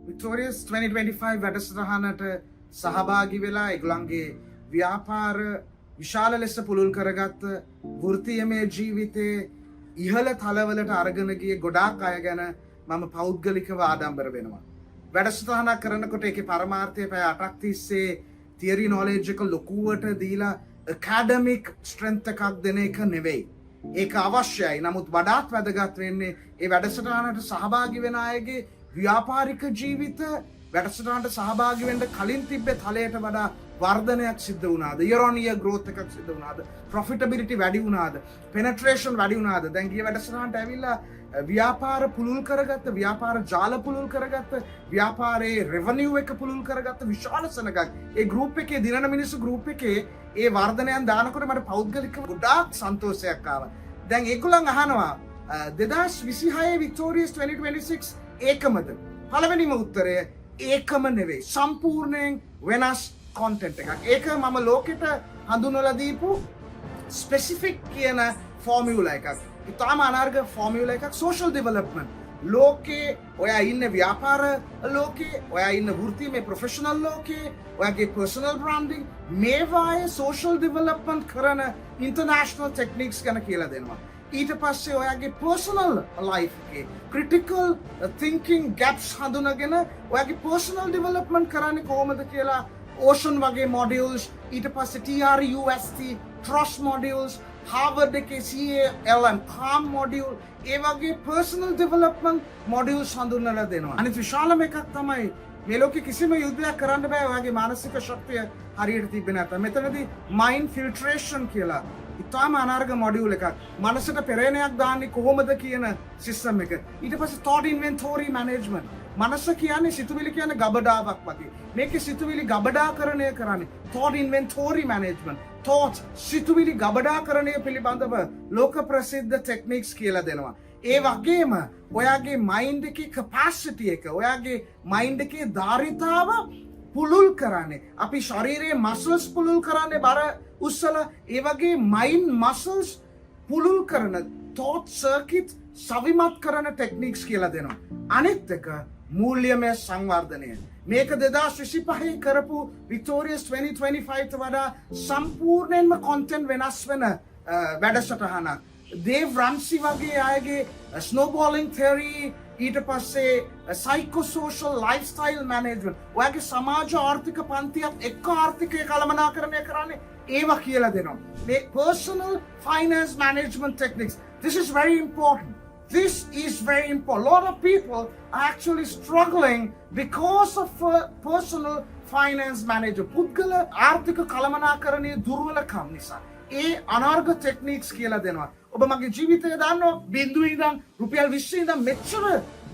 වික්ටෝරියස් 2025 වැඩසටහනට සහභාගී වෙලා ඒගොල්ලන්ගේ ව්‍යාපාර විශාල ලෙස පුළුල් කරගත්ත, වෘත්තීයමය ජීවිතයේ ඉහළ තලවලට අරගෙන ගිය ගොඩාක් අය ගැන මම පෞද්ගලිකව ආඩම්බර වෙනවා. වැඩසටහනක් කරනකොට ඒකේ පරමාර්ථය පැය 8ක් තිස්සේ තියරි නොලෙජ් එක ලොකුවට දීලා ඇකැඩමික් ස්ට්‍රෙන්ත් එකක් දෙන එක නෙවෙයි. ඒක අවශ්‍යයි. නමුත් වඩාත් වැදගත් වෙන්නේ ඒ වැඩසටහනට සහභාගී වෙන අයගේ ව්‍යාපාරික ජීවිත වැඩසටහනට සහභාගී වෙන්න කලින් තිබ්බ තලයට වඩා වර්ධනයක් සිද්ධ වුණාද? ඉයර් ඔන් ඉයර් ග්‍රෝත් එකක් සිද්ධ වුණාද? ප්‍රොෆිටබිලිටි වැඩි වුණාද? පෙනට්‍රේෂන් වැඩි වුණාද? දැන් ගිය වැඩසටහනට ඇවිල්ලා ව්‍යාපාර පුළුල් කරගත්ත, ව්‍යාපාර ජාල පුළුල් කරගත්ත, ව්‍යාපාරයේ රෙවනිව් එක පුළුල් කරගත්ත විශාල සෙනගක්. ඒ ගෲප් එකේ දිනන මිනිස්සු ගෲප් එකේ ඒ වර්ධනයන් දානකොට මට පෞද්ගලිකව ගොඩාක් සන්තෝෂයක් ආවා. දැන් ඒගොල්ලන් අහනවා, 2026 වික්ටෝරියස් 2026 ඒකමද? පළවෙනිම උත්තරය ඒකම නෙවෙයි. සම්පූර්ණයෙන් වෙනස් කොන්ටෙන්ට් එකක්. ඒක මම ලෝකෙට හඳුන්වලා දීපු ස්පෙසිෆික් කියන ෆෝමියුලා එකක්. ඉතාම අනර්ඝ ෆෝමියුලා එකක්. සෝෂල් ඩෙවලොප්මන්ට් ලෝකේ, ඔයා ඉන්න ව්‍යාපාර ලෝකේ, ඔයා ඉන්න වෘත්තීමය ප්‍රොෆෙෂනල් ලෝකේ, ඔයාගේ පර්සනල් බ්‍රාන්ඩින්, මේවායේ සෝෂල් ඩෙවලොප්මන්ට් කරන ඉන්ටර්නැෂනල් ටෙක්නික්ස් ගැන කියලා දෙනවා. ඊට පස්සේ ඔයාගේ පර්සනල් ලයිෆ් එකේ ක්‍රිටිකල් තින්කින් ගැප්ස් හඳුනගෙන ඔයාගේ පර්සනල් ඩෙවලොප්මන්ට් කරන්නේ කොහොමද කියලා ඕෂන් වගේ මොඩියුල්ස්, ඊට පස්සේ TRUST trust මොඩියුල්ස්, Harvard එකේ CALM calm module, ඒ වගේ පර්සනල් ඩෙවලොප්මන්ට් මොඩියුල්ස් හඳුන්වලා දෙනවා. අනිත් විශාලම එකක් තමයි මේ ලෝකෙ කිසිම යුද්ධයක් කරන්න බෑ ඔයාගේ මානසික ශක්තිය හරියට තිබ්බේ නැත්නම්. මෙතනදී මයින්ඩ් ෆිල්ට්‍රේෂන් කියලා ඉතාම අනර්ඝ මොඩියුල් එකක්. මනසට පෙරේනයක් දාන්නේ කොහොමද කියන සිස්ටම් එක. ඊට පස්සේ thought inventory management. මනස කියන්නේ, සිතුවිලි කියන්නේ ගබඩාවක් වගේ. මේකේ සිතුවිලි ගබඩාකරණය කරන්නේ thought inventory management. Thought, සිතුවිලි ගබඩාකරණය පිළිබඳව ලෝක ප්‍රසිද්ධ ටෙක්නික්ස් කියලා දෙනවා. ඒ වගේම ඔයාගේ මයින්ඩ් එකේ කැපැසිටි එක, ඔයාගේ මයින්ඩ් එකේ ධාරිතාව පුළුල් කරන්නේ. අපි ශරීරයේ මසල්ස් පුළුල් කරන්නේ බර උස්සලා, ඒ වගේ මයින්ඩ් මසල්ස් පුළුල් කරන, තෝට් සර්කිට් සවිමත් කරන ටෙක්නික්ස් කියලා දෙනවා. අනිත් එක මූල්‍යමය සංවර්ධනය. මේක 2025 කරපු වික්ටෝරියස් 2025 ට වඩා සම්පූර්ණයෙන්ම කොන්ටෙන්ට් වෙනස් වෙන වැඩසටහනක්. ඩේව් රැම්සි වගේ අයගේ ස්නෝබෝලිං තියරි, ඊට පස්සේ සයිකෝසෝෂල් ලයිෆ්ස්ටයිල් මැනේජ්මන්ට්, ඔයාගේ සමාජ ආර්ථික පන්තියත් එක්ක ආර්ථිකය කළමනාකරණය කරන්නේ, ඒවා කියලා දෙනවා. මේ personal finance management techniques. This is very important. This is very important. A lot of people are actually struggling because of personal finance management. පුද්ගල ආර්ථික කළමනාකරණයේ දුර්වලකම් නිසා. ඒ අනර්ඝ ටෙක්නික්ස් කියලා දෙනවා. ඔබ මගේ ජීවිතය දන්නවා, බිඳුවේ ඉඳන් රුපියල් 20 ඉඳන් මෙච්චර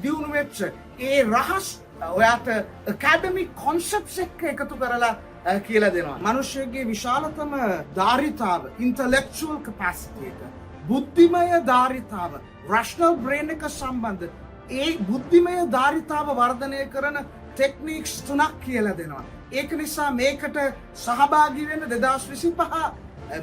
දියුණු වෙච්ච ඒ රහස් ඔයාට ඇකැඩමික් කොන්සෙප්ට්ස් එක්ක එකතු කරලා කියලා දෙනවා. මිනිස්සුගේ විශාලතම ධාරිතාව ඉන්ටලෙක්චුවල් කැපැසිටි එක, බුද්ධිමය ධාරිතාව, රැෂනල් බ්‍රේන් එක සම්බන්ධ ඒ බුද්ධිමය ධාරිතාව වර්ධනය කරන ටෙක්නික්ස් තුනක් කියලා දෙනවා. ඒක නිසා මේකට සහභාගී වෙන්න, 2025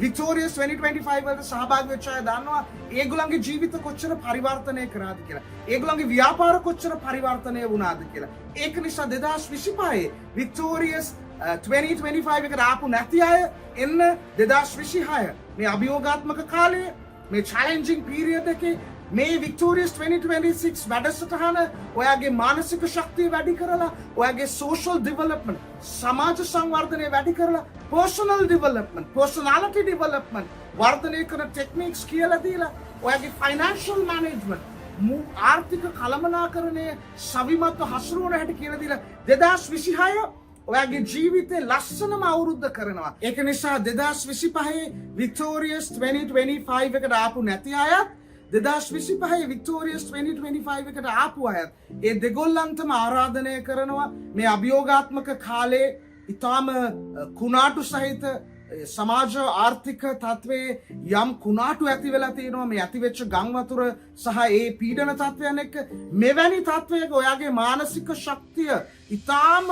වික්ටෝරියස් 2025 වලට සහභාගී වෙච්ච අය දන්නවා ඒගොල්ලන්ගේ ජීවිත කොච්චර පරිවර්තනය කරාද කියලා. ඒගොල්ලන්ගේ ව්‍යාපාර කොච්චර පරිවර්තනය වුණාද කියලා. ඒක නිසා 2025 වික්ටෝරියස් 2025 එකට ආපු නැති අය එන්න. 2026 මේ අභියෝගාත්මක කාලයේ, මේ චැලෙන්ජිං පීරියඩ් එකේ මේ වික්ටෝරියස් 2026 වැඩසටහන ඔයාගේ මානසික ශක්තිය වැඩි කරලා, ඔයාගේ සෝෂල් ඩෙවලොප්මන්ට්, සමාජ සංවර්ධනය වැඩි කරලා, පර්සනල් ඩෙවලොප්මන්ට්, පර්සනාලිටි ඩෙවලොප්මන්ට් වර්ධනය කරන ටෙක්නික්ස් කියලා දීලා, ඔයාගේ ෆයිනෑන්ෂල් මැනේජ්මන්ට්, ආර්ථික කළමනාකරණය සවිමත්ව හසුරුවන හැටි කියලා දීලා 2026 ඔයාගේ ජීවිතේ ලස්සනම අවුරුද්ද කරනවා. ඒක නිසා 2025 වික්ටෝරියස් 2025 එකට ආපු නැති අයත්, 2025 වික්ටෝරියස් 2025 එකට ආපු අයත්, ඒ දෙගොල්ලන්ටම ආරාධනය කරනවා. මේ අභියෝගාත්මක කාලේ ඉතාම කුණාටු සහිත සමාජ ආර්ථික තත්ත්වයේ යම් කුණාටු ඇති වෙලා තියෙනවා මේ ඇතිවෙච්ච ගං වතුර සහ ඒ පීඩන තත්ත්වයන් එක්ක. මෙවැනි තත්ත්වයක ඔයාගේ මානසික ශක්තිය ඉතාම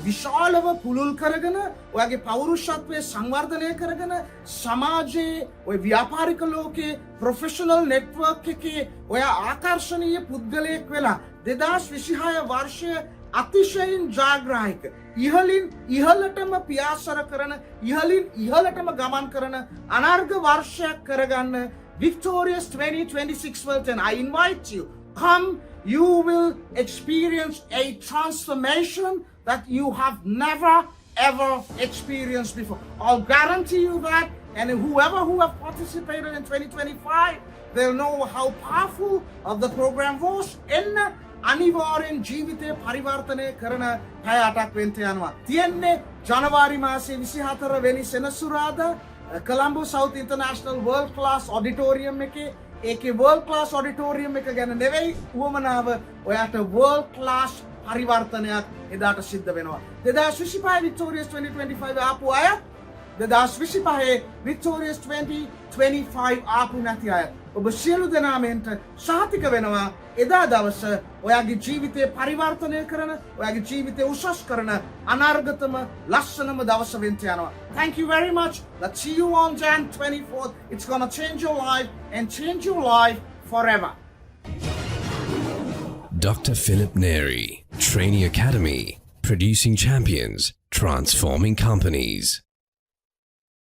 විශාලව පුළුල් කරගෙන, ඔයාගේ පෞරුෂත්වය සංවර්ධනය කරගෙන, සමාජයේ ඔය ව්‍යාපාරික ලෝකයේ ප්‍රොෆෙෂනල් නෙට්වර්ක් එකේ ඔයා ආකර්ෂණීය පුද්ගලයෙක් වෙලා 2026 වර්ෂය අතිශයින් ජයග්‍රාහික, ඉහලින් ඉහලටම පියාසර කරන, ඉහලින් ඉහලටම ගමන් කරන අනර්ඝ වර්ෂයක් කරගන්න Victorious 2026 වලට I invite you. Come, you will experience a transformation that you have never ever experienced before. I'll guarantee you that. And whoever who have participated in 2025, they'll know how powerful of the program was. එන්න, අනිවාර්යෙන් ජීවිතය පරිවර්තනය කරන පැය 8ක් වෙන්න යනවා. තියෙන්නේ ජනවාරි මාසයේ 24 වෙනි සෙනසුරාදා Colombo South International World Class Auditorium එකේ. ඒකේ වර්ල්ඩ් ක්ලාස් ඔඩිටෝරියම් එක ගැන නෙවෙයි උවමනාව, ඔයාට වර්ල්ඩ් ක්ලාස් පරිවර්තනයක් එදාට සිද්ධ වෙනවා. 2025 වික්ටෝරියස් 2025 ආපු අය, 2025 වික්ටෝරියස් 2025 ආපු නැති අය, ඔබ සියලු දෙනාම එන්ට සහතික වෙනවා, එදා දවස ඔයාගේ ජීවිතය පරිවර්තනය කරන, ඔයාගේ ජීවිතය උසස් කරන අනර්ඝතම ලස්සනම දවස වෙන්න යනවා. Thank you very much. Let's see you on Jan 24th. It's gonna change your life and change your life forever. Dr. Philip Neri, Training Academy, producing champions, transforming companies.